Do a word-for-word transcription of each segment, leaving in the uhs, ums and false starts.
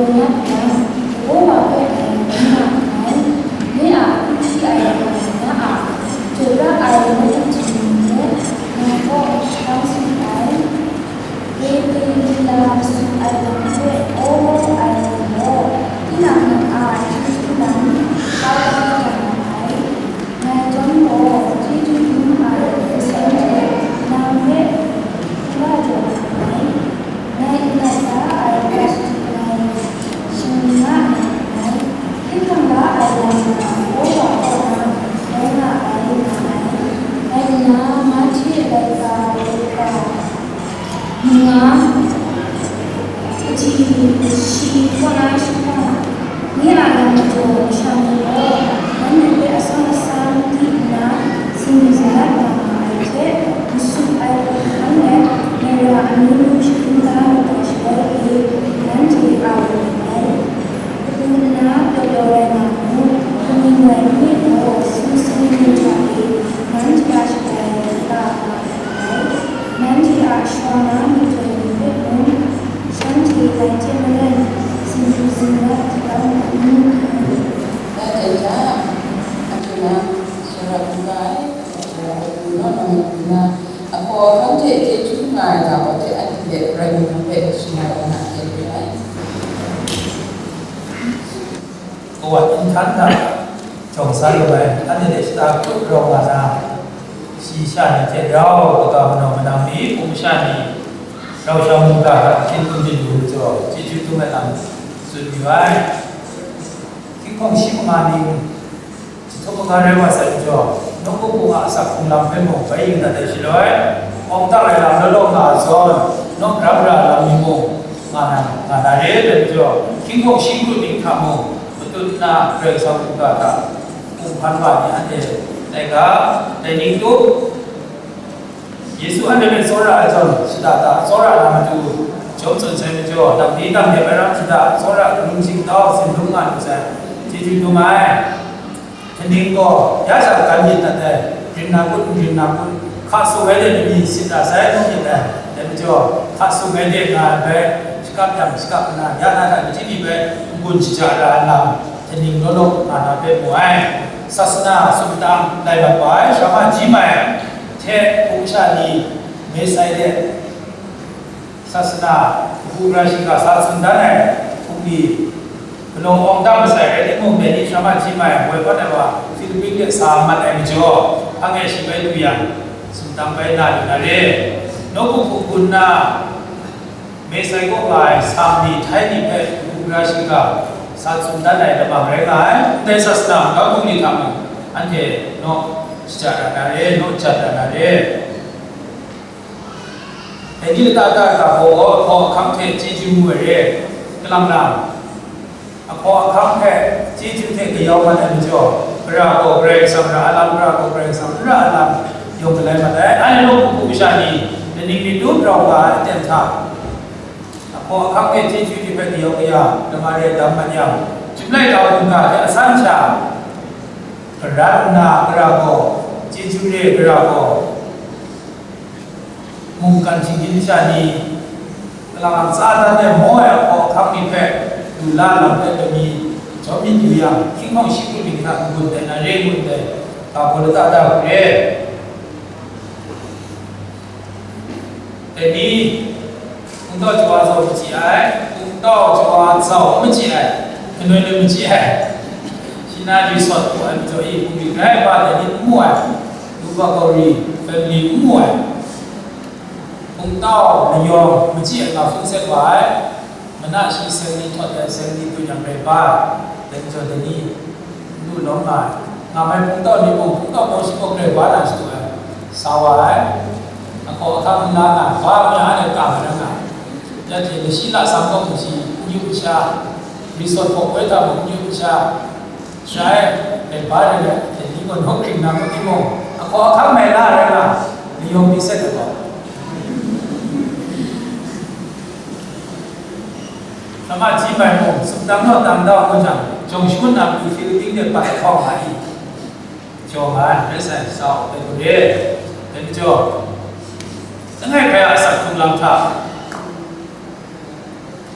Nat yang, Yehowa hpe ngai hkrum nga nngai, nye a hkrum shi ai lam na a, jaw ra ai madu hte nang kaw shahtang shangun ai. Gye pyi lila masu ai lam hpe awng ai ni gaw, tinang nang a chyeju lam kau kau dat na ai. Ngai chyawm gaw, chyeju dum ai hpe seng hte nang hpe hkrum la jaw ai. Ngai n-gat da ai hta shading ngai shing nga ai, hkinghpang la ai lam na, Yehowa kaw na rai nga ai nga ai. Rai nna, Mahte laika laika manga, kaji shi kaw na shi hta, nye a lam majaw masha ni gaw, nanhte hpe atsawm atsam di nna, singwi singrat nga nga ai hte, masu ai hpe hkan let, mara amyu myu shagun da mat ai shaloi pyi, nanhte a lam rai ai. Kadu nna pyaw pyaw rai nga mu, kaning rai nme law, sumsing ni hta e, nanhte a shagai ga nga ai. Nanhte a shawa na majaw ni hpe mung, shanhte dai hte maren singwi singrat kau mat nu ai. Dai hte hta, anhte na shara hkungga ai, shara hkungga ai, nawng nawng na, ahkaw ahkang hte chyeju nga ai ga gaw hte anhte de rai nna hpe shing ai wa na hte re ai. Kawa n htan hta jawng sa lu ai, anhte de shata kut rau nga na, shi sha ni hte rau, kaga manau manang ni, hpung sha ni, rau shawng mungga hta ahkyen hkun byin lu majaw, chyeju dum ai lam tsun yu ai. Hkying hpawng shi manga ning, jahtum manga rai wa sai majaw, nawku hpung a asak hkrung lam hpe mung bai yu na dai shaloi, awng dang ai lam law law nga ai zawn, nawk ram ra ai lam ni mung nga na, nga na re, dai majaw, hkying hpawng shi mung ning hta mung, matut nna Karai Kasang mungga hta hpung hpan wa ni anhte tai ga, dai ning tup, Yesu anhte hpe tsawra ai zawn, shada da tsawra na matu, jawm tsun sai majaw, dangdi dang dep ai ram shada, tsawra hkrung htingtau sin dum nga lu sai, chyeju dum ai. Hkaning gaw, ya sha gan myit dat ai, rin na kut, n rin na kut, hka sung ai de ni sit na sai, nu myit ai, dai majaw, hka sung ai de nga ai bai, shakap yang shakap nna, ya na hta kaji ni bai n-gun shaja ra ai lam, hkaning law law nga na hpe mu ai. Sasana sumtang lai mat wa ai, Shama Jimai hte hpung sha ni, Mesai de, Sasana, kabu gara shiga sa tsun dan ai hpung ni, galaw awng dang masai rai timung, dai ni Shama Jimai, woi pawt ai wa, Philippine de sa mat ai majaw, hpang e shi bai du yang, sumtang bai na lu na re. Nawku hpung gun na, Mesai kaw nga ai sam ni, Htani ni hpe kabu gara shiga sa tsun dan ai lamang rai nga ai. Ndai sasana mungga hpung ni hta mung, anhte naw shaja ra na re, naw jat ra na re. Dai ni lata da ga gaw, ahkaw ahkang hte chyeju mu ai re, kalang lang. Ahkaw ahkang hpe chyeju hte kayau mat ai majaw, gara gaw Karai Kasang ra ai lam, gara gaw Karai Kasang n ra ai lam, yawng galai mat ai. Anhte nawku hpung masha ni, laning myit dum rau nga ai aten hta, ahkaw ahkang hte chyeju ni hpe kayau kaya, lama re dam mat yang, Chyum laika mungga hte asan sha, garan nna gara gaw, chyeju re gara gaw, mungkan shinggyim sha ni, kalang lang tsa dan ai maw ai ahkaw ahkang ni hpe, lu la lam hpe pyi, jawm myit yu yang, hkying hpawng shi mung ning hta n-gun dai na re ngut dai, ga gaw lata da hku re. Dai ni, hpungtau shawa zau machyi ai, hpungtau shawa zau machyi ai, kanoi noi machyi ai, shi na resort hku ai majaw i, hpung ring rai ai hpa dai ni n mu ai, Luba Gauri family n mu ai. Hpungtau layawng machyi ai nga hpung sek wa ai, mana shi seng ni htawt ai, seng ni tun yang rai ba ai, dai majaw dai ni, n lu lawm nga ai, nga mai hpungtau ni mung, hpungtau gaw shi gaw grai ba na shadu ai, sa wa ai, ahkaw ahkang n la nga, ba maya anhte ka madan nga ai, ya hte lashi lasam gaw mung shi, n yu masha, resort hpaw poi hta mung n yu masha, Shai, bai ba rai ai, dai ni gaw nawk hkring na mung timung, ahkaw ahkang mai la rai nga, layawng pyi sek ai gaw. Shama Jimai mung, sumdang naw tang dau ngu jang, jawng shangun na matu Philippine de pat lahkawng nga i, jaw nga ai, rai sai, sa u, dai hku re, dai majaw, langai hkrai a asak hkrung lam hta,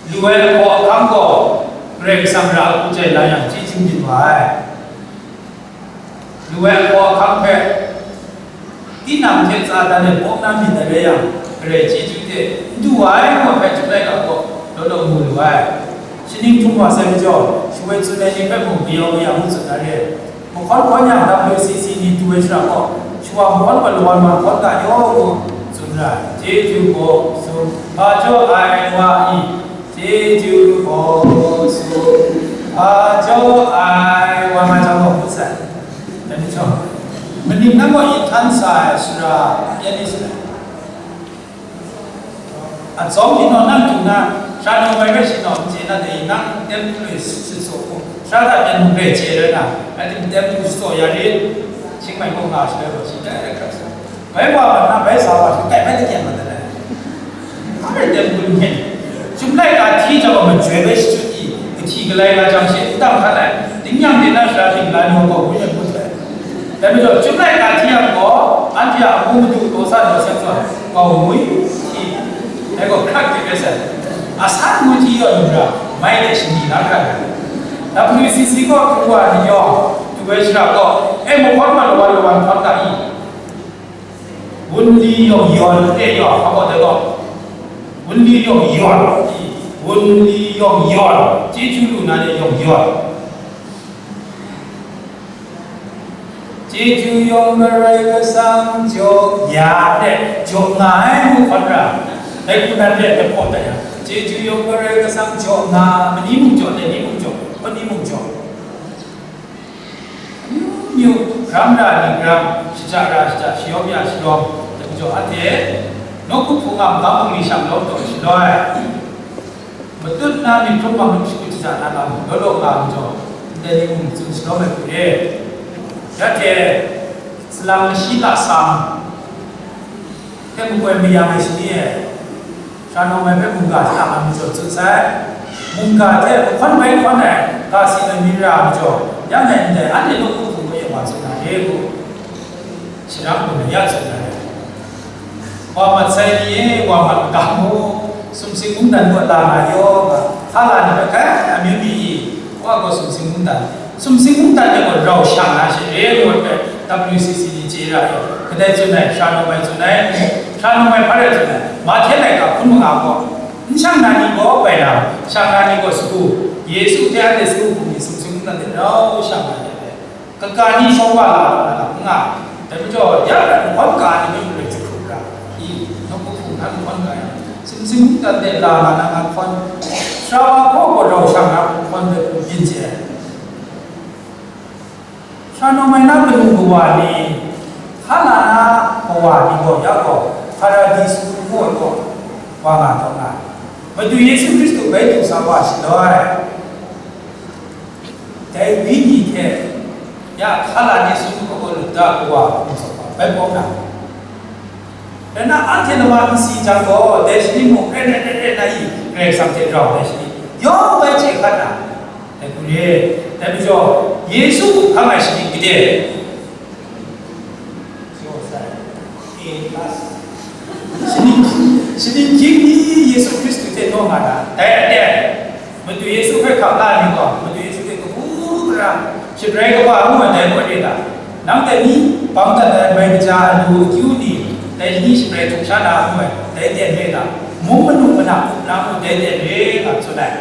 Lu ai lahkaw ahkang gaw Karai Kasang ra hku chye la yang chyeju myit wa ai. Lu ai lahkaw ahkang hpe tinang hte tsa dan e bawk na myit dai rai yang, Karai chyeju hte n du wa ai ngu ai hpe chyum laika gaw law law mu lu ai. Shaning htum wa sai majaw, shawoi tsun ai ni hpe mung mayau mayang ngu tsun na re. Mahkawn hkawn yang W C C ni du ai shara gaw, shawa mahkawn gaw lawan wa hkawn ga yaw ngu tsun ra, chyeju gaw sum, hpa jaw ai wa i, chyeju gaw sum, hpa jaw ai wa nga jang gaw ngut sai. Dai majaw, maning nang gaw i htan sa ai sara yan ni sai. Atsawm hpyi naw nang du na, sara nawng ai hpe shi naw n chye na dai, nang tem lu lu sit saw hku, sara hta byen mung re chye rai na, rai tim tem lu sit saw ya rit, Chiang Mai kaw nga shaloi gaw shi dai rai hkrat sa. Bai wa mat na, bai sa wa shi, kai bai lakyen mat ai. Hpa rai tem lu lu hkyen, Chyum laika hti jang gaw majoi bai shachyut i, kahti galai nga jang shi n dang hkan ai, tingnyang de na sara ting la ni wa gaw gun yan gun sai. Dai majaw, Chyum laika hti yang gaw, anhte a amu madu daw sa daw seng zawn, kau ngwi hti, dai gaw hkrat hte rai sai. Asan ngwi hti yaw lu ra, mai de shani la hkrat ai. W C C gaw hkru wa ni yawng, du ai shara gaw, e mahkawn wa lawan lawan hkawn ga i, wunli yawng yawn e yaw, hpa gaw dai gaw, wunli yawng yawn, wunli yawng yawn, chyeju lu na de yawng yawn. Chyeju yawng Karai Kasang jaw ya de, jaw nga ai ngu hkawn ra, dai hku nan de, dai hpaw dat yang, chyeju yawng Karai Kasang jaw nga, mani mung jaw, dai ni mung jaw, hpaw ni mung jaw. Amyu myu, ram ra ni ram, shaja ra shaja, shayawm ya shayawm, dai majaw anhte, nawku hpung a magam bungli shang lawm taw shaloi, matut na myit hkrum makrum shakut shaja na lam law law nga majaw, ndai ni mung tsun shalawm ai hku re. Ya hte, salang lashi lasam hte makoi mayang ai shani e, sara nawng ai hpe mungga shada nga majaw tsun sai. Mungga hte mahkawn bai hkawn ai ga si ai myi ra majaw, yang e ndai anhte nawku hpung kaw wa tsun na re, ngu sharang hpung ya tsun na re. Wa mat sai ni e, wa mat ga mu, sumsing mungdan kaw la nga yaw, hpa la ni bai hkai, amyu myi i, wa gaw sumsing mungdan, sumsing mungdan de gaw rau shang na she re, ngu ai hpe W C C ni chye ra yaw, kadai tsun ai, sara nawng ai tsun ai, sara nawng ai hpa rai tsun ai, Mahte laika hkun manga gaw, n shang na ni gaw bai na, shang na ni gaw sagu, Yesu hte anhte sagu hpung ni sumsing mungdan de rau shang na ni ai. Kaga ni shawng wa la na lam n nga, dai majaw, ya rai mahkawn ga ni mi mung rai jahkrup ra, i, nawku hpung hkan mahkawn ga yang, sumsing mungdan de la na na nga hkawn, sara wa hkaw gaw rau shang na hkawn hpe byin chye ai. Sara nawng ai na kanu kawa ni, hpa la na kawa ni gaw, ya gaw, Hparadisu ngu ai gaw, wa nga taw nga ai. Madu Yesu Hkristu bai du sa wa shaloi, dai wenyi hte ya hkala ni sung hkawk lup da kawa hkum tsawp ai bai pawng na. Rai nna, anhte lama n si jang gaw, dai shani mung ren ren ren ren na i, Karai Kasang hte rau ai shani yawng bai chye hkat na, dai hku re. Dai majaw, Yesu hpang ai shani gade. Shaning, shaning hkying ni Yesu Hkristu hte naw nga na, dai aten, Madu Yesu hpe hkap la ai ni gaw, Madu Yesu hte kabu gara, shabrai kaba ngu ai dai gaw re ta? Nang dai ni bang dat ai mai kaja alu akyu ni, dai ni shabrai htum sha na ngu ai, dai aten re ta? Mung manung mana up na ngu dai aten re nga tsun ai.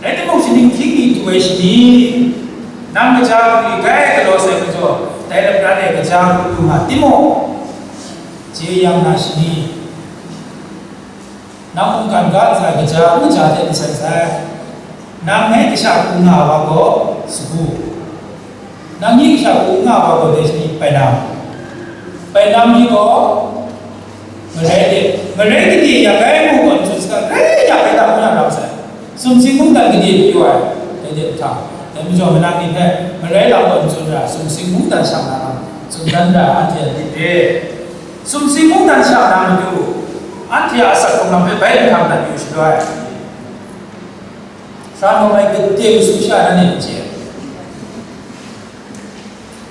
Rai timung, shaning hkying ni du ai shani, nang kaja hku li grai galaw sai majaw, dai lapran e kaja hku lu nga timung, jeyang na shani, nang mungkan ga ntsa ai kaja n kaja hte n sai sai. Nang ngai kasha hku nga wa gaw sagu, nang ni kasha hku n nga wa gaw dai shani painam, painam ni gaw, Marai de, marai gade ya bai mu gaw n tsun saga, grai ya bai ta, hpunang ram sai. Sumsing mungdan gade pyaw ai, dai de mahtang, dai majaw manang ni hpe marai lam gaw n tsun ra, sumsing mungdan shang na lam tsun dan ra, anhte a myit re. Sumsing mungdan shang na matu, anhte a asak hkrung lam hpe bai mahtang dat yu shaloi, sara nawng ai gade masu sha na ni n chye.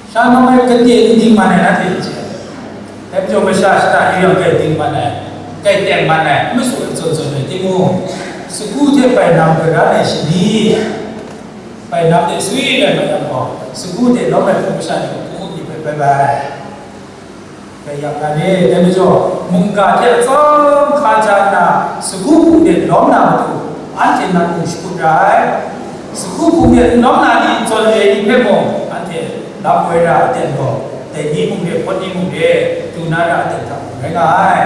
Sha nawng ai gade n dingman ai na hte n chye. Dai majaw masha shada yu yang grai dingman ai, grai tengman ai, n masu ai zawn zawn ai timung, Sagu hte bainam garan ai shani, bainam de swi rai mat yang gaw, sagu hte lawm ai hpung masha ni hpung ni hpe bai bai. Bai yang na re, dai majaw, mungga hte atsawm hka ja nna, sagu hpung de lawm na matu, anhte nang mung shakut ra ai. Sagu hpung de n lawm na ni, zawn re ni hpe mung, anhte lam woi ra ai aten gaw, dai ni mung re, hpawt ni mung re, du na ra ai aten hta mung rai nga ai.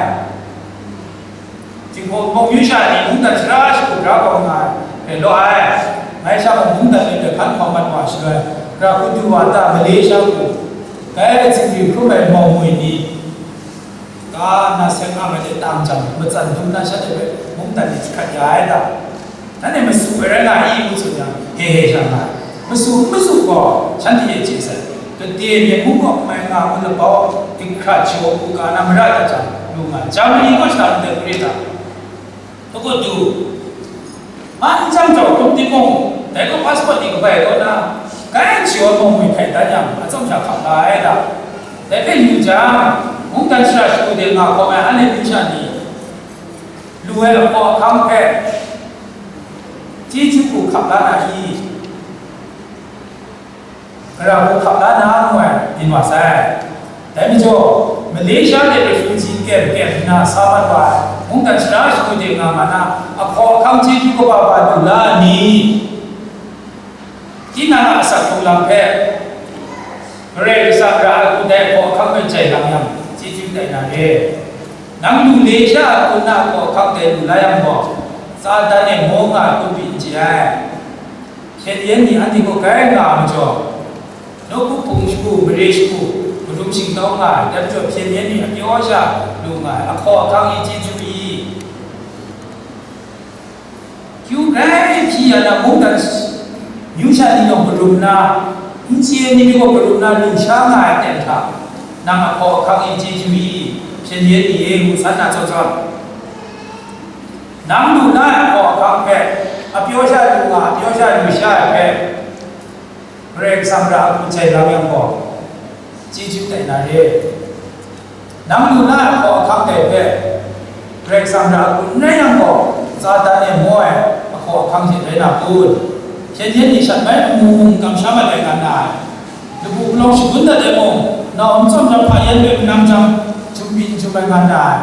Jinghpaw mung myu sha ni mungdan sara shagu bra kau nga ai hpe law ai. Ngai sha mung mungdan ni hpe hkan hkawm mat wa shaloi, gara hku du wa ta, Malaysia hku, kai zingri hkrum ai mau ngwi ni, ka na seng ang ai hte tang jang, matsan dum na shanhte hpe mungdan ni jahkrat ya ai ta? Nanhte masu ai rai nga i, ngu tsun yang, he he sha nga ai. Masu, masu gaw, shanhte e chye sai. Gade myen mung gaw mai nga, ngu labau, dinghkrat shawa u ga na mara dat jang, lu nga ai. Germany gaw shada ndai gare ta? Hkawt du, man jang jau hkrum timung, dai gaw passport ni kabai kaw na, kai shawa mung ngwi hkrai dan yang, atsawm sha hkap la ai ta? Dai hpe yu jang, mungdan sara shagu de nga hkawm ai anhte myu sha ni, lu ai lahkaw ahkang hpe, chyeju hku hkap la na i? Gara hku hkap la na ngu ai, byin wa sai. Dai majaw, Malaysia de refugee camp camp nna sa mat wa ai, mungdan sara shagu de nga nga na, ahkaw ahkang chyeju kaba ba lu la ai ni? Tinang a asak hkrung lam hpe, Karai Kasang ra ai hku dai ahkaw ahkang hpe jai lang yang, chyeju tai na re. Nang lu le sha ai hku nna ahkaw ahkang dai lu la yang gaw, Satan e maw nga ai hku byin n chye ai. Hpyen yen ni anhte gaw grai nga ai majaw, nawku hpung shagu, mare shagu, madum shingtau nga ai, dai majaw hpyen yen ni apyaw sha lu nga ai, ahkaw ahkang i chyeju i? Kyu grai hpyi ya na mungdan myu sha ni yawng karum na, n chye ai ni gaw karum na lu sha nga ai aten hta, nang ahkaw ahkang e chyeju i, hpyen yen ni e, ngu san na zawn zawn, nang lu na ai ahkaw ahkang hpe, apyaw sha lu nga, apyaw sha lu sha ai hpe, Karai Kasang ra ai hku jai lang yang gaw, chyeju tai na re. Nang lu na ai ahkaw ahkang dai hpe, Karai Kasang ra ai hku n rai yang gaw, Satan e maw ai ahkaw ahkang hte rai na kun? Hpyen yen ni shat bai hpung hpung kamsham ai rai nga na ai. Labu palawng shagun dat ai mung, nau n tsawm jang hpa yan hpe manam jang jum byin jum ai nga na ai.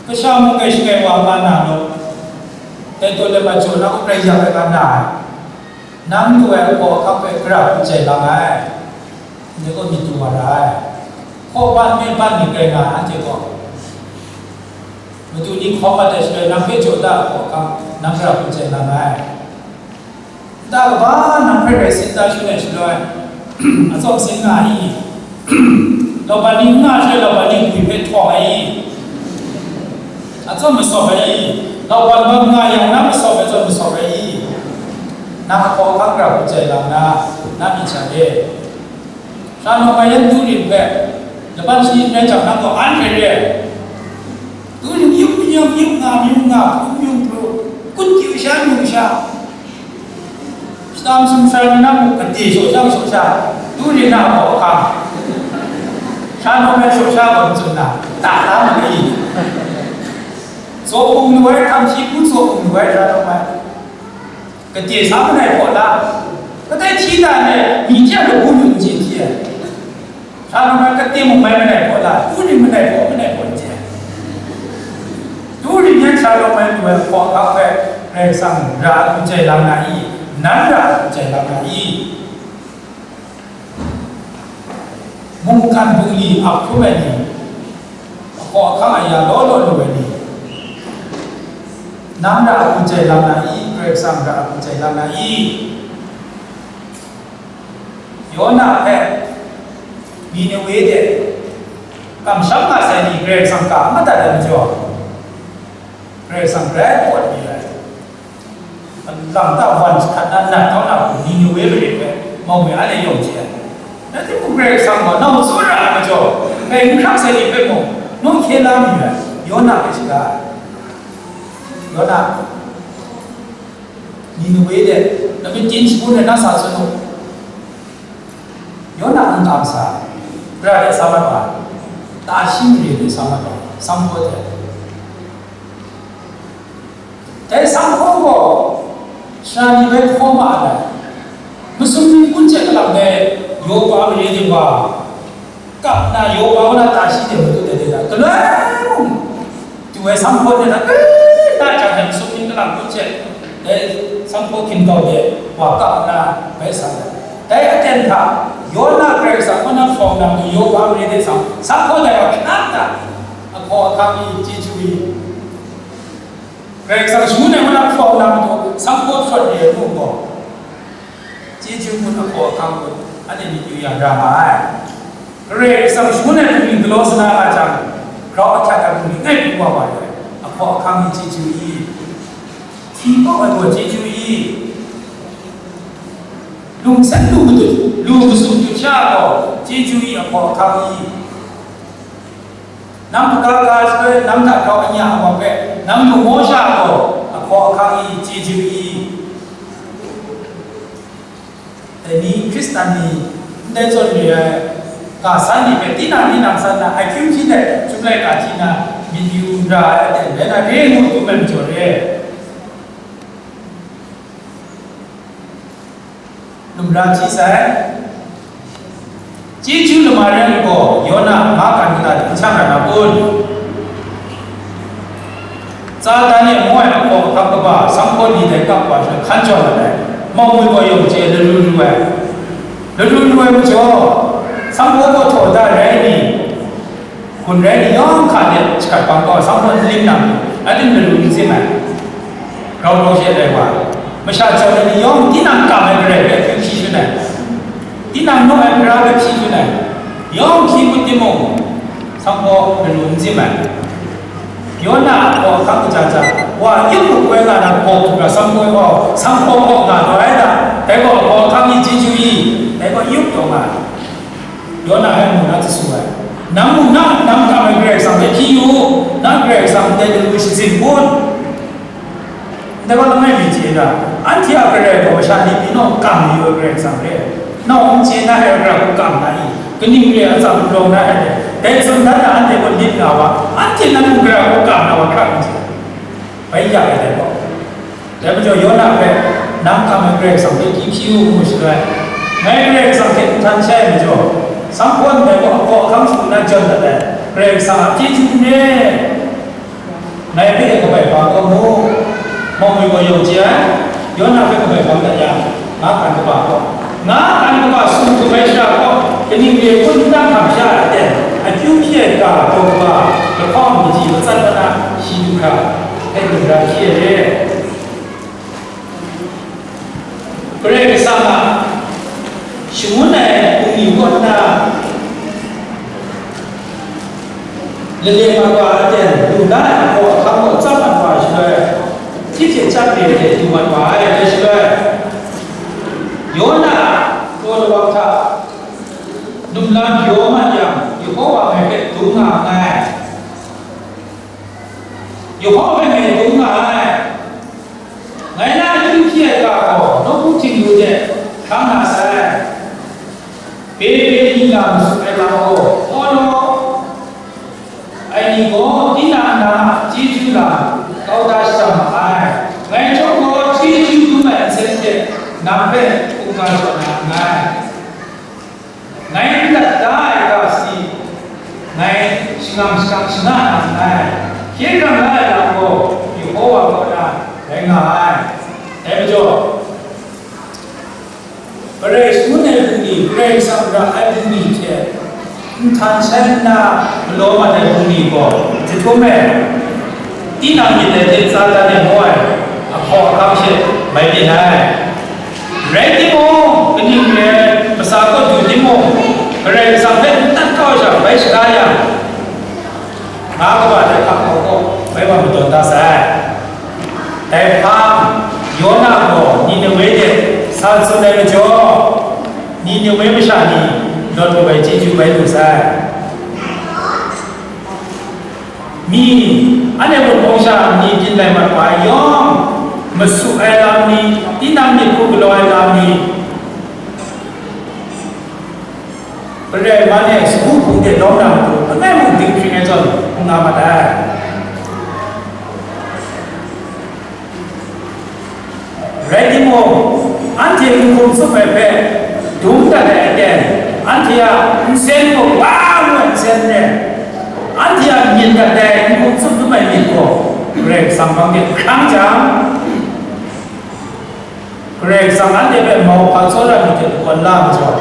Kasha mung kai shakai wa nga na law, dai taw let mat jaw na hku prai yak ai nga na ai. Nang lu ai ahkaw ahkang hpe gara hku jai lang ai, ndai gaw myit du wa ra ai. Hkaw ban me ban myit rai nga ai, anhte gaw. Madu ni hkawm mat ai shaloi, nang hpe jaw da ai ahkaw ahkang, nang gara hku jai lang ai. Nta kaba nang hpe rai sin da shun ai shaloi, atsawm sin nga ai i? Laban ni n nga shaloi, laban ni ngwi hpe htawng ai i? Atsawm masawp ai i? Laban bang nga yang, na masawp ai zawn masawp ai i? Nang ahkaw ahkang gara hku jai lang na, na myit sha de. Sha nawng ai yan Turin hpe, laban shani n rai jang, nang gaw an hkrai re ai. Turin myit myit myit nga, myit nga, hpung myit pru, kut kyu sha, myu sha. Shata masum sara ni na muk gade shaw sha, shaw sha, Turin na gaw hkang. Sha nawng ai shaw sha gaw ntsun na, ta la ma ni? Tsaw hpung lu ai hkam shi hku tsaw hpung lu ai sha nawng ai. Gade sa manai hpaw la, kadai hti da ai, myi hte a lagu lu n chye hti ai. Shalom ai, gade mung mai manai hpaw la, Turin manai hpaw, manai hpaw n chye ai. Turin yan shalom ai lu ai hpaw hkap hpe, Karai Kasang ra ai hku jai lang na i? Nan ra ai hku jai lang na i? Mungkan bungli ap hkrum ai ni, ahkaw ahkang aya law law lu ai ni, nang ra ai hku jai lang na i? Karai Kasang ra ai hku jai lang na i? Yona hpe Ninewe de kamsham nga sai ni Karai Kasang ka madat ai majaw, Karai Kasang grai pawt mi ai. Lang ta wan jahkrat na nat kau na hku Ninewe mare hpe mau mi anhte yawng chye ai. Rai timung, Karai Kasang gaw nau tsawra ai majaw, ngai n hkrak sai ni hpe mung, nawng hkye la mi ai. Yona hpe shaga ai. Yona, Ninewe de, lamit tin shangun rai na sa tsun u. Yona n kam sa, pra de sa mat wa, tashi mare de sa mat wa, sanghpaw de. Dai sanghpaw gaw, sara ni bai hkaw ma ai, masum ni kun hte kalang dai Yopa mare de wa, kap nna Yopa wa na tashi de matu de de da, galoi mung du ai sanghpaw de na, eh, na jang dai masum ni kalang kun hte, dai sanghpaw hkin kau de wa kap nna bai sa ai. Dai aten hta, Yona Karai Kasang kaw na hprawng na matu Yopa mare de sa, sanghpaw dai wa hkrat da, ahkaw ahkang ni, chyeju ni, Karai Kasang shangun ai kaw na hprawng na matu, sanghpaw hkrat de ai mung gaw, chyeju hpun, ahkaw ahkang hpun, anhte myit yu ya ra nga ai. Karai Kasang shangun ai hpung ning galaw sa na nga jang, grau ahkyak ai hpung ning ngai pyi wa wa ai. Ahkaw ahkang ni, chyeju i, hti kau ai gaw chyeju i, lungsen lu matut, lu matut sha gaw chyeju i, ahkaw ahkang i, nang hpaga ga shaloi nang hta grau anya ai wa hpe nang lu maw sha gaw, ahkaw ahkang i, chyeju i. Dai ni Hkristan ni ndai zawn re ai ga san ni hpe tinang tinang san na, akyu hpyi let, chyum laika hti na, myit yu ra ai aten rai na re ngu dum ai majaw re. Lumra hti sai. Chyeju lama rai gaw, Yona nga kan kata htingchang ra na kun? Satan e mu ai ahkaw ahkang kaba sanghpaw ni dai kap wa hte hkan jaw lat ai, mawng mwi gaw yawng chye laru lu ai. Laru lu ai majaw, sanghpaw gaw htaw da rai ni, gun rai ni yawng hka de shakrat bang kau, sanghpaw n lim nang, a lim laru n zim ai, grau grau she rai wa, masha jaw ai ni yawng tinang kam ai Karai hpe akyu hpyi shun ai, tinang naw ai hkra hpe hpyi shun ai, yawng hkyi ngut timung, sanghpaw laru n zim ai. Yona gaw ahkang kaja ja, wa yup hkoi nga na hpaw hkra sanghpaw gaw, sanghpaw gaw nga taw ai da, dai gaw ahkaw ahkang ni chyeju i, dai gaw yup taw nga ai. Yona hpe mu na hte su ai. Nang mung na, nang hta e Karai Kasang hpe hpyi yu u, na Karai Kasang ndai lamu shazin kun? Ndai wa langai mi chye da, anhte a Karai gaw masha ni pyi naw kam mayu ai Karai Kasang re. Nau n chye na ai gara hku kam na i? Kaning re ai atsam n rawng na ai dai? Dai tsun dan na anhte gaw lit nga wa, anhte nan mung gara hku kam na wa hkra n chye. Bai ya ai dai gaw. Dai majaw, Yona hpe, "Nang hkam ai Karai Kasang hpe hpyi u," ngu shaloi, "Ngai Karai Kasang hte n htan shai ai majaw, sanghpaw ndai gaw ahkaw ahkang shangun na jawn dat ai, Karai Kasang a chyeju n re, ngai hpe e kabai bang kau mu," mawng mwi gaw yawng chye ai. Yona hpe kabai bang dat yang, nga kan kaba gaw, nga kan kaba sung htum ai shara gaw, kaning re ai hku n dang hkam sha ai aten, akyu hpyi ai ga daw kaba lahkawng kaji matsan mat na, shi du hkra, hpe lu ra hpyi ai re. Karai Kasang a shangun ai bungli kaw nna, lale mat wa ai aten, lu na ai ahkaw ahkang gaw tsap mat wa ai shaloi, hti hte chyap re ai hte du mat wa ai, dai shaloi, Yona taw lawang hta, num la pyaw mat yang, Yehova ngai hpe dum nga nngai. Yehova hpe ngai dum nga ai. Ngai na akyu hpyi ai ga gaw, nawku htingnu de hkang na sai. Pe pe ni lam tsun ai lam gaw, hkaw law ai ni gaw, tinang na a chyeju lam kau da shajang ma ai. Ngai chyawm gaw, chyeju dum ai nsen hte nang hpe hkungga jaw na nngai. Ngai n lat da ai ga si, ngai shangam shakang shana na nngai. Hkye hkrang la ai lam gaw, Yehova kaw na rai nga ai. Dai majaw, Karai shangun ai bungli, Karai Kasang ra ai bungli hte n htan shai nna galaw mat ai bungli gaw, jahtum e, tinang myit dai hte Satan e mu ai ahkaw ahkang she mai byin ai. Rai timung, kaning re ai, masa kaw du timung, Karai Kasang hpe n tat kau ai sha bai shaga yang, nga kaba dai hkap hkau gaw bai wa madawn da sai. Dai hpang, Yona gaw Ninewe de sa tsun ai majaw, Ninewe masha ni lawt lu ai chyeju bai lu sai. Mi, anhte mung hpawng sha ni byin lai mat wa ai yawng, masu ai lam ni, tinang myit hku galaw ai lam ni, Karai man e sagu hpung de lawm na matu, langai mung dinghpring ai zawn hpung nga mat ai. Anhte n hkum tsup ai hpe, dum dat ai aten, anhte a nsen gaw wa ngu ai nsen re, anhte a myin dat ai n hkum tsup dum ai myit gaw, Karai Kasang hpang de hkrang jang, Karai Kasang anhte hpe mau hpa tsawra myit hte lakawn la majaw,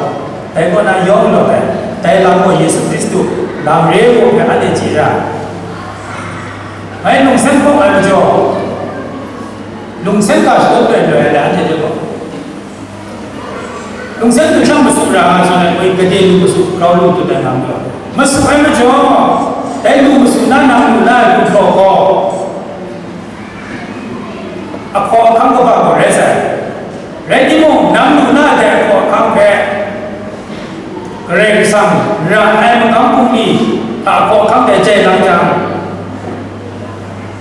dai kaw na yawng lawt ai, dai lam gaw Yesu Hkristu lam re ai hpe anhte chye ra ai. Ngai lungsen hkawk ai majaw, lungsen ga shadawn loi loi ai le, anhte hte gaw. Lungsen hte shang masu ra nga tsun ai, woi gade lu masu, grau lu tut ai nga majaw, masu ai majaw, dai lu masu na nang lu la ai lu hpraw gaw, ahkaw ahkang kaba gaw rai sai. Rai timung, nang lu na ai dai ahkaw ahkang hpe Karai Kasang ra ai magam bungli hta ahkaw ahkang dai jai lang jang,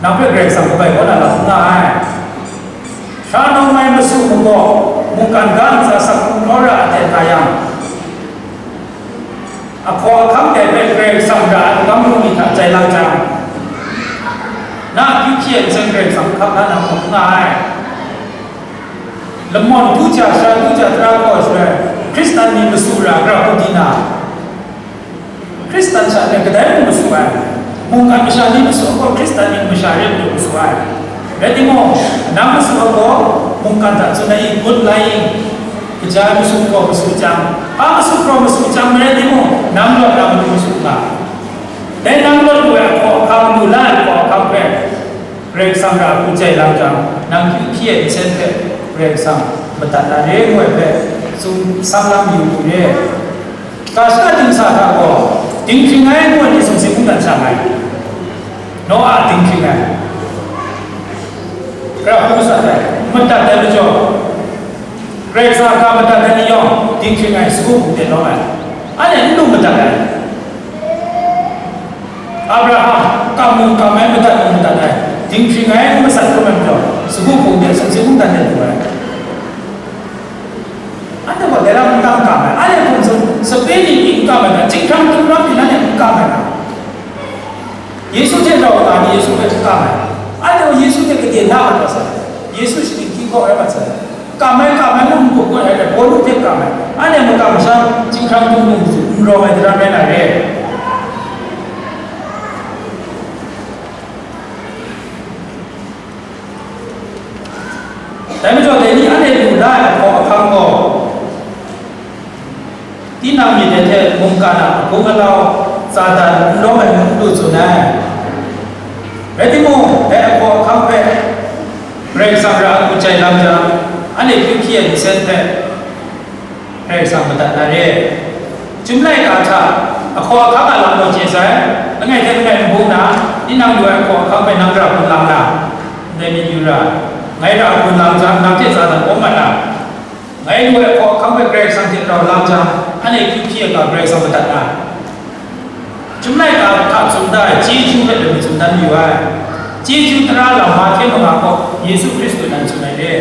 nang hpe Karai Kasang kabai kaw na lam n nga ai. Sha nau mai masu mabaw, mungkan ga ntsa sak hkrung hkau ra aten nga yang, ahkaw ahkang dai hpe Karai Kasang ra ai magam bungli hta jai lang jang, na akyu hpyi ai nsen Karai Kasang hkap la na hkawm n nga ai. Lamawn du ja, sara du ja, tara kaw ai shaloi, Hkristan ni masu ra, gara hku di na, Hkristan sha hte kadai mung masu ai, mungkan masha ni masu ai gaw, Hkristan ni masha re majaw masu ai. Rai timung, nang masu ai gaw, mungkan hta tsun ai good lying, kaja ai masu kraw masu chyang, hpa masu kraw masu chyang, rai timung, nang lawt na matu masu nga. Dai nang lawt lu ai ahkaw ahkang, lu la ai ahkaw ahkang hpe, Karai Kasang ra hku jai lang jang, nang kyu hpyi ai nsen hpe Karai Kasang madat na re ngu ai hpe, tsun, sanglam yu mu re. Ga shada dingsa hta gaw, dinghpring ai ngu ai ni sumsing mungdan sha nga ai. Noa dinghpring ai. Ra hku masat ai, madat ai majaw, Karai Kasang a ga madat ai ni yawng, dinghpring ai, sagu hpung de lawm ai. Anhte n lu madat ai. Abraham, kam mung kam ai, madat mung madat ai, dinghpring ai, masat hkrum ai majaw, sagu hpung de, sumsing mungdan de lu ai. Anhte gaw dai lam n tam kam ai. Anhte hkum tsun, sape ni pyi n kam ai ga, chyinghkrang hkrum ni anhte n kam ai ga. Yesu hte rau nga ni Yesu hpe n kam ai. Anhte gaw Yesu hte gade na mat wa sai. Yesu shaning hkying hkawk rai mat sai. Kam ai, kam ai, ngu n-gup ngut ai hte, Pawlu hte kam ai. Anhte makam masham, chyinghkrang hkrum ni matu n rawng ai daram rai na re. Dai majaw, dai ni anhte lu la ai ahkaw ahkang gaw, tinang myit ai hte mungkan a ahkung alau, Satan n lawm ai ngu n lu tsun ai. Rai timung, dai ahkaw ahkang hpe Karai Kasang ra hku jai lam jang, anhte kyu hpyi ai nsen hpe, Karai Kasang madat na re. Chyum laika hta, ahkaw ahkang a lam gaw chye sai, langai hte langai n bung na, tinang lu ai ahkaw ahkang hpe nang ra hkun lang na, ndai myit yu ra, ngai ra hkun lang jang, nang hte Satan kawm mat na, ngai lu ai ahkaw ahkang hpe Karai Kasang hte rau lang jang, anhte kyu hpyi ai ga Karai Kasang madat na. Chyum laika hta tsun da ai chyeju hpe lami tsun dan mayu ai. Chyeju tara lam Mahte manga gaw Yesu Hkristu nan tsun ai re.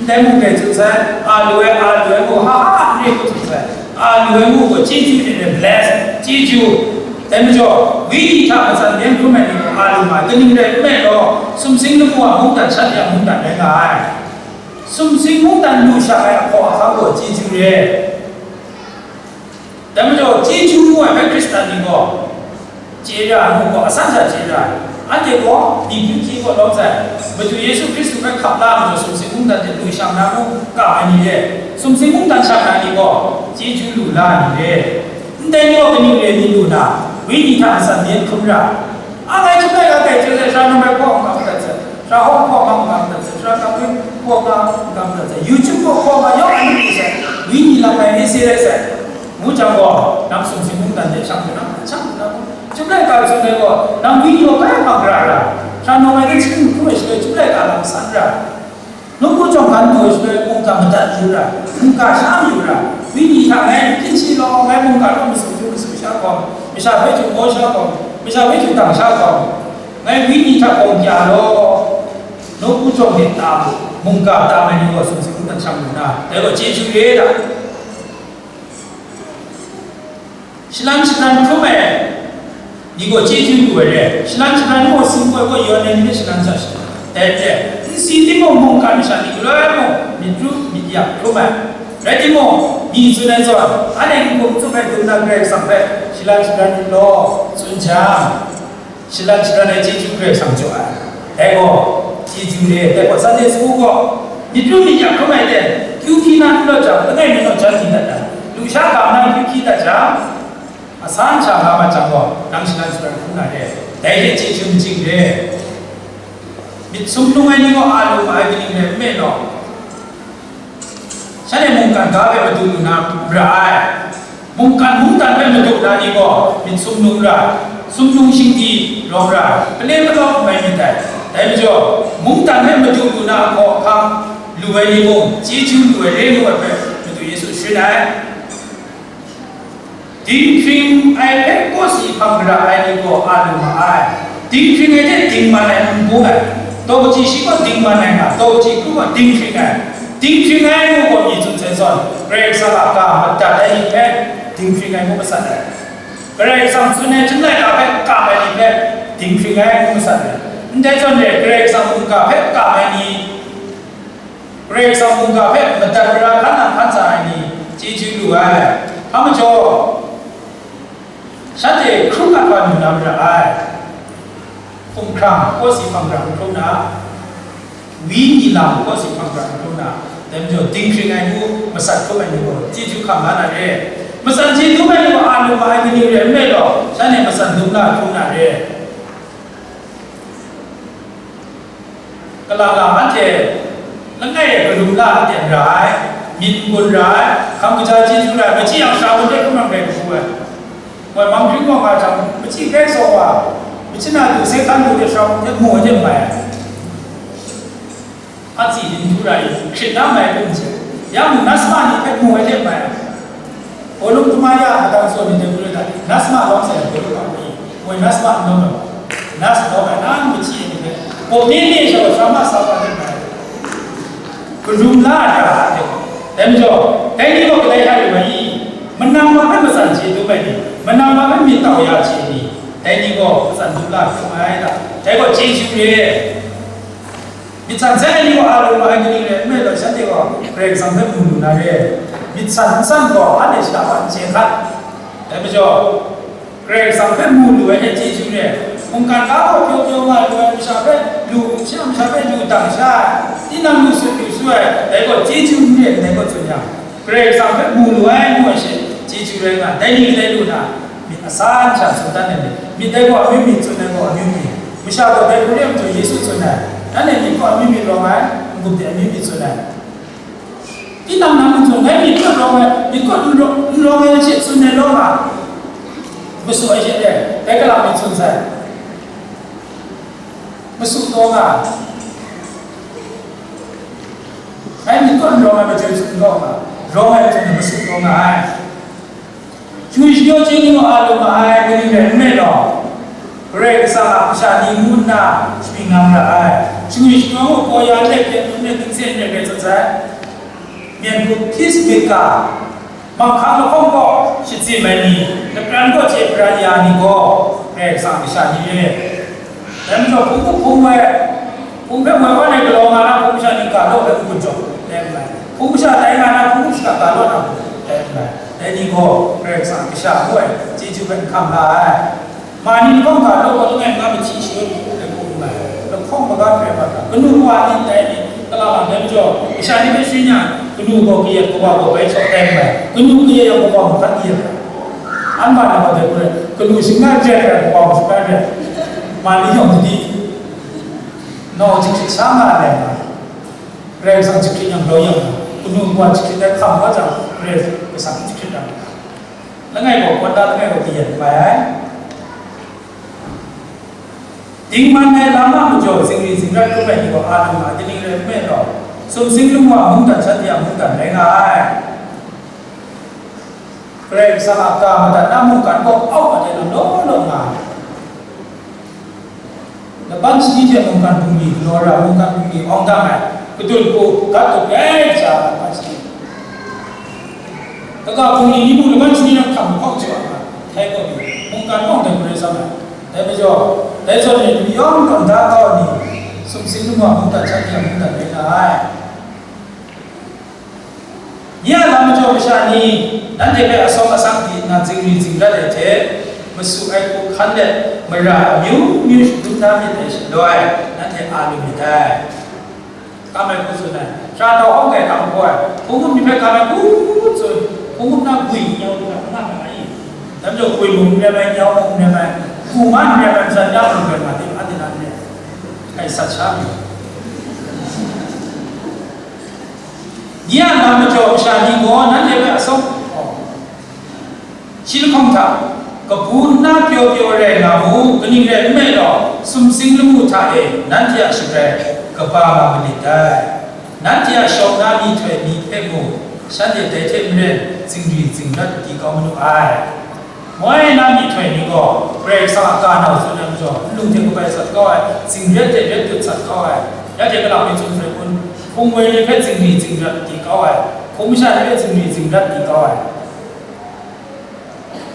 Ndai mung dai tsun sai, a lu ai, a lu ai ngu, ha ha, n re hku tsun sai. A lu ai ngu gaw, chyeju hte bless, chyeju. Dai majaw, wenyi hta matsan byen hkrum ai ni gaw, a lu nga ai, kaning rai nme law, sumsing lamu a mungdan shat ya mungdan rai nga ai. Sumsing mungdan lu sha ai ahkaw ahkang gaw, chyeju re. Dai majaw, chyeju ngu ai hpe Hkristan ni gaw chye ra ai, ngu gaw, asan sha chye ra ai. Anhte gaw, myi kyu hti gaw lawm sai, Madu Yesu Hkristu hpe hkap la ai majaw, sumsing mungdan hte lu shang na ngu ga ai ni re, sumsing mungdan shang na ni gaw, chyeju lu la ai ni re. Ndai ni gaw kaning re ai ni lu na, wenyi hta matsan byen hkrum ra, a, ngai chyum laika hte chye sai, sara num ai hpaw n-ga madat sai, sara hawng hpaw ma n-ga madat sai, sara kam ai hpaw ma n-ga madat sai, YouTube hpaw hpaw ma yawng a lu sai, wenyi lam ai ni si rai sai, ngu jang gaw, nang sumsing mungdan de shang lu na, shang lu na, chyum laika tsun ai gaw, nang wenyi gaw kai hpa gara ra, sara num ai ni chyum hkrum ai shaloi, chyum laika lam san ra. Nawku jawng hkan du ai shaloi mungga madat yu ra, mungga sha mayu ra, wenyi hta ngai n hpyi shi law, ngai mungga naw masu hkrum masu sha hkawm, masha hpe hkrum maw sha hkawm, masha hpe hkrum dang sha hkawm, ngai wenyi hta gawng kya law, nawku jawng hte ta mu, mungga tam ai ni gaw sumsing mungdan shang lu na, dai gaw chyeju re ai hta. Shalan shalan hkrum ai ni gaw chyeju lu ai re, shalan shalan gaw singkoi gaw yawn ai ni hpe shalan sa shana, dai hte, n Si timung, mungkan masha ni galoi mung myit ru myit yak hkrum ai. Rai timung, myi tsun ai zawn, anhte n-gun n tsup ai dum na Karai Kasang hpe shalan shabran yu law, tsun jang, shalan shabran ai chyeju Karai Kasang jaw ai. Dai gaw, chyeju re, dai gaw Sunday school gaw, myit ru myit yak hkrum ai ten, kyu hpyi na n rawt jang, langai mi naw jan di dat ai. Lusha ga na kyu hpyi dat jang, asan sha nga mat jang gaw, nang shalan shabran hkrum na re, dai hte chyeju majing re. Myit sumnung ai ni gaw a lu ma ai kaning rai nme law, shanhte mungkan ga hpe madu lu na ra ai. Mungkan mungdan hpe madu na ni gaw myit sumnung ra ai, sumnung shingdi rawng ra ai, pale palawng mai myit dai. Dai majaw, mungdan hpe madu lu na hkaw ahkang lu ai ni mung, chyeju lu ai re lu ai hpe Madu Yesu sharin ai. Dinghpring ai hpe kawsi hpang gara ai ni gaw a lu ma ai. Dinghpring ai hte dingman ai n bung ai. Daw kaji shi gaw dingman ai nga, daw kaji kru gaw dinghpring ai. Dinghpring ai ngu gaw myi tsun sai zawn, Karai Kasang a ga madat ai ni hpe dinghpring ai ngu masat ai. Karai Kasang tsun ai chyum laika hpe kam ai ni hpe dinghpring ai ngu masat ai. Ndai zawn re, Karai Kasang mungga hpe kam ai ni, Karai Kasang mungga hpe madat mara hkan nang hkan sa ai ni chyeju lu ai. Hpa majaw, shanhte hkrum mat wa lu na mara ai. Hkumhkrang, kawsi hpang gara n hkrum na, wi ni lam kawsi hpang gara n hkrum na, dai majaw dinghpring ai ngu masat hkrum ai ni gaw chyeju hkam la na re. Matsan chye dum ai ni gaw a lu ma ai kaning rai nme law, shanhte matsan dum la hkrum na re. Kalang lang anhte langai e kalum la aten ra ai, myit n-gun ra ai, hkam kaja chyeju ra ai, machyi yang sha hkrum hte hkrum rai kabu ai. Woi, Manghkring gaw nga jang, machyi bai saw wa, machyi na du se hkan du hte sha hkrum hte mu ai hte mai ai. Atsi dinghtu ra i, hkrit na mai hkrum hte, ya mung nasma ni hpe mu ai hte mai ai. Bawlung hkuma ya, adan tsaw myit dai hkru da, nasma lawm sai bawlung a ni, woi nasma n lawm ai, nas lawm ai, nang machyi ai ni hpe, gaw mi mi sha wa, sha ma sa wa ni mai, kalum la ai hta hte, dai majaw, dai ni gaw kadai hta rai wa i? Manang ma hpe matsan chye dum ai ni, manang ma hpe myit tau ya chye ni, dai ni gaw matsan dum la hkrum ai da, dai gaw chyeju re. Myit san sai ai ni gaw a lu ma ai kaning rai nme law, shanhte gaw Karai Kasang hpe mu lu na re. Myit san n san gaw anhte shada wa n chye hkat. Dai majaw, Karai Kasang hpe mu lu ai hte chyeju re. Mungkan ga gaw pyaw pyaw nga lu ai masha hpe lu, shi a masha hpe lu dang sha ai, tinang lu sut lu su ai, dai gaw chyeju n re, dai gaw tsun yang, Karai Kasang hpe mu lu ai ngu ai she, chyeju rai nga, dai ni kadai lu na, myit asan sha tsun dan ai myit, myit dai gaw amyu myit tsun ai gaw amyu myit, masha gaw dai hku re ai majaw Yesu tsun ai, nanhte myit gaw amyu myit rawng ai, n-gup de amyu myit tsun ai. Tinang nang n tsun, ngai myit kaw rawng ai, myit kaw n rawng, n rawng ai she tsun ai law nga, masu ai she re, dai kalak myit tsun sai. Masu taw nga ai. Ngai myit kaw n rawng ai majaw tsun gaw nga, rawng ai hte masu taw nga ai. Shingwi shingyaw chye ni gaw a lu ma ai, kaning rai nme law, Karai Kasang a kasha ni ngu nna shapring nga ra ai. Shingwi shingyaw gaw, kaw ya let, pyen dum let, tingse let rai tsawt sai. Myen hku peacemaker, manghkang lahkawng gaw shachyim ai ni, lapran gaw chye pran ya ni gaw, Karai Kasang a kasha ni re. Dai majaw, hpung hkup hpung woi, hpung hpe moi wan ai galaw nga na hpung masha ni ga law hpe n-gun jaw, dai n rai. Hpung masha tai nga na hpung masha ga law na hpung, dai n rai. Dai ni gaw Karai Kasang a kasha ngu ai chyeju hpe n hkam la ai. Ma ni lahkawng ga law gaw langai nna mahti shangun hpung hpe hpung n rai. Lahkawng maga hpe mat ga, kanu kawa ni dai ni, kala lam dai majaw, masha ni hpe shun yang, kanu gaw kayat, kawa gaw bai shaw dai n rai. Kanu kayat yang kawa mung hkan kayat ai. Anhte na wa dai hku rai, kanu shinggan jet ai, kawa mung shinggan jet ai. Ma ni yawng sadi, nau jahkrit sha nga ai, Karai Kasang jahkrit yang grau yang, kanu kawa jahkrit ai hkam wa jang, Karai Kasang jahkrit ai. Langai gaw, kawt da langai gaw, kayan mai ai. Dingman ai lam a majaw, zingri zingrat hkrum ai ni gaw, a lu ma, kaning rai nme law, sumsing lung wa mungdan shanhte a mungdan rai nga ai. Karai Kasang a ga madat na mungkan gaw au mat ai lam law law nga ai. Laban shani hte mungkan bungli galaw ra, mungkan bungli awng dang ai, kadun hku gat dut rai kaja, laban shani. Kaga bungli ni mung laban shani na hkam hkawng jaw ai, htai kaw pyi, mungkan awng dang rai tsam ai. Dai majaw, dai zawn ni, dum yawng tawn da kau ai ni, Sumsing lamu a mungdan shanhte a mungdan rai nga ai. Nye a lam majaw masha ni, nanhte hpe asawng asang di nna zingri zingrat ai hte, masu ai hku hkan let, mara amyu myu shadum na myit dai shaloi, nanhte a lu myit dai. Kam ai hku tsun ai, shara tau hkawng kai hkam hpaw ai, hpung up ni hpe kam ai hku tsun, hpung up na gwi nyau lu na, n nga ai. Dai majaw gwi mung n rai mai, nyau mung n rai mai, hku man n rai mai, ntsan ya mung n rai mai, anhte na n rai. Kai sat sha mi. Nye a lam majaw masha ni gaw nanhte hpe asawng, shi lahkawng hta, kabu nna pyaw pyaw rai nga mu, kaning rai nme law, sumsing lamu hta e nanhte a shabrai kaba nga manit dai. Nanhte a shawng na myihtoi mi hpe mung, shanhte dai hte maren zingri zingrat di kau manu ai. Moi na myihtoi ni gaw, Karai Kasang a ka nau tsun ai majaw, nlung hte kabai sat kau ai, zingret hte ret dut sat kau ai, ya hte kalak mi tsun hprai kun, hpung woi ni hpe zingri zingrat di kau ai, hpung masha ni hpe zingri zingrat di kau ai.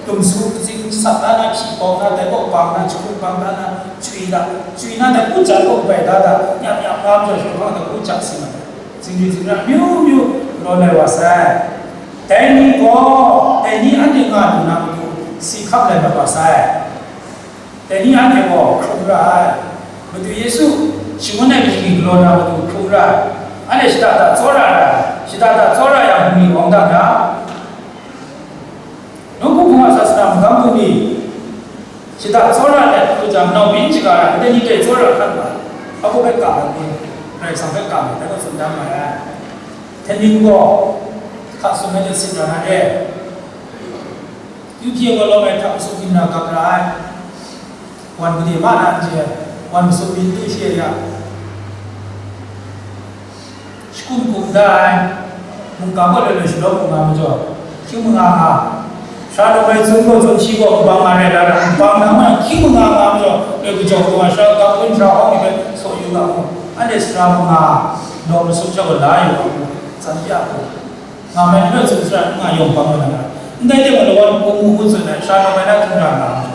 Tumsu katsing sat da na, hpyi bawng na, dai kaw bang na, jahku bang da na, chwi da, chwi na, dai ku ja kaw bai da da, nyam nyam nga majaw, shawng hkang dai ku ja si na, zingri zingrat amyu myu galaw lai wa sai. Dai ni gaw, dai ni anhte nga lu na matu, si hkam lai mat wa sai. Dai ni anhte gaw hkrum ra ai. Madu Yesu shangun ai matu ni galaw na matu hkrum ra ai. Anhte shada da tsawra ra ai. Shada da tsawra yang, bungli wang da na, Nawku hpung a sasana magam bungli shada tsawra ai hku jang, nau byin shaga ai, ndai ni dai tsawra hkan nga ai. Hpa hpe kam ai ni, Karai Kasang hpe kam ai, dai gaw tsun dan mai ai. Hten ning gaw, hka sum ai hte sit ra na re. Yu hpyi ai gaw lawm ai hta masum byin na gap ra ai. Wan gade ma na n chye, wan masum byin tu shi ai ya. Shakum kum da ai, mungkan gaw loi loi shalawm nga majaw, hkying manga nga, sara lawm ai tsun gaw tsun shi gaw bang nga rai la ra, bang nang ma hkying manga nga majaw, loi kajawng gaw sara kap kun sara hkawng ni hpe saw yu ga mu, anhte sara manga lawm masum sha gaw la yu ga mu, tsan pya hku, nga mai ni hpe tsun sara n nga yawng bang nga na ra, ndai de gaw lawan hpung mu hku tsun ai, sara lawm ai na hkying ra nga majaw.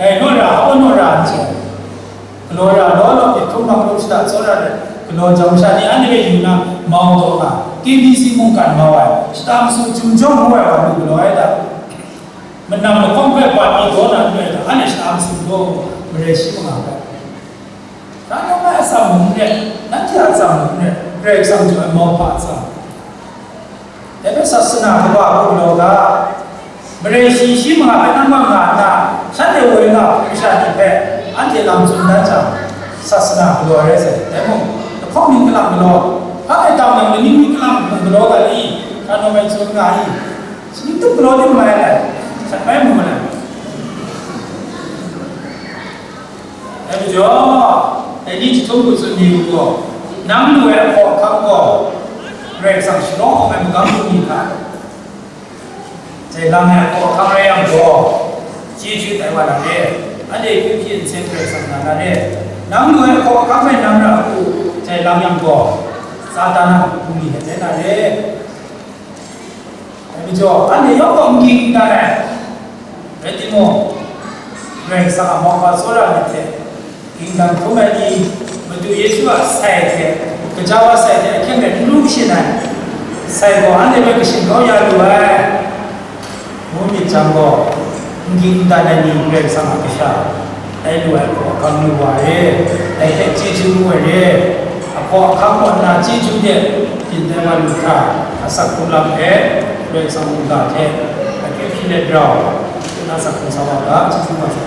Dai naw ra, aw naw ra n chye. Galaw ra, law law hpe hkrum hkrum shada tsawra let, galaw jang masha ni anhte hpe yu na, mau taw nga, K B C mungkan mau ai, shata masu chyum jawng ngu ai wa lu galaw ai ta? Manam lahkawng hpe bat mi daw na n rai ta? Anhte shata masu daw, marai shi manga hpe. Hkra nawng ai atsam mung n rai, nanhte a atsam mung n rai, Karai Kasang jaw ai mauhpa atsam. Dai hpe sasana kaba hku galaw ga, marai shi shi manga hpe nang nga nna, shanhte woi nga hpung masha ni hpe anhte lam tsun dan jang, sasana galaw ai rai sai. Dai mung, lahkawng ning kalang galaw, hpa e tam yang kaning ni kalang mung galaw ga ni, hkra nawng ai tsun nga i, shi ning tup galaw di mai ai, sat mai mu ai. Dai majaw, dai ni chyahtum hku tsun ni u gaw, nang lu ai ahkaw ahkang gaw, Karai Kasang shalawng awng ai magam bungli hta, jai lang ai ahkaw ahkang rai yang gaw, chyeju tai wa na re, anhte akyu hpyi nsen Karai Kasang na na re, nang lu ai ahkaw ahkang rai nang ra hku, jai lang yang gaw, Satan a bungli hte tai na re. Dai majaw, anhte yawng gaw n ging n dan ai. Rai timung, Karai Kasang a mauhpa tsawra myit hte, ging dan hkrum ai ni, Madu Yesu a sai hte, gaja wa sai hte ahkying rai n ru shin ai. Sai gaw anhte hpe kashin kau ya lu ai. Ngu myit jang gaw, n ging n dan ai ni Karai Kasang a kasha, dai lu ai hkaw ahkang lu wa re, dai hte chyeju ngu ai re, ahkaw ahkang kaw nna chyeju de byin tai wa lu hkra, asak hkrung lam hpe Karai Kasang mungga hte akyu hpyi let rau, nna asak hkrung sa wa ga, chyeju wa sa.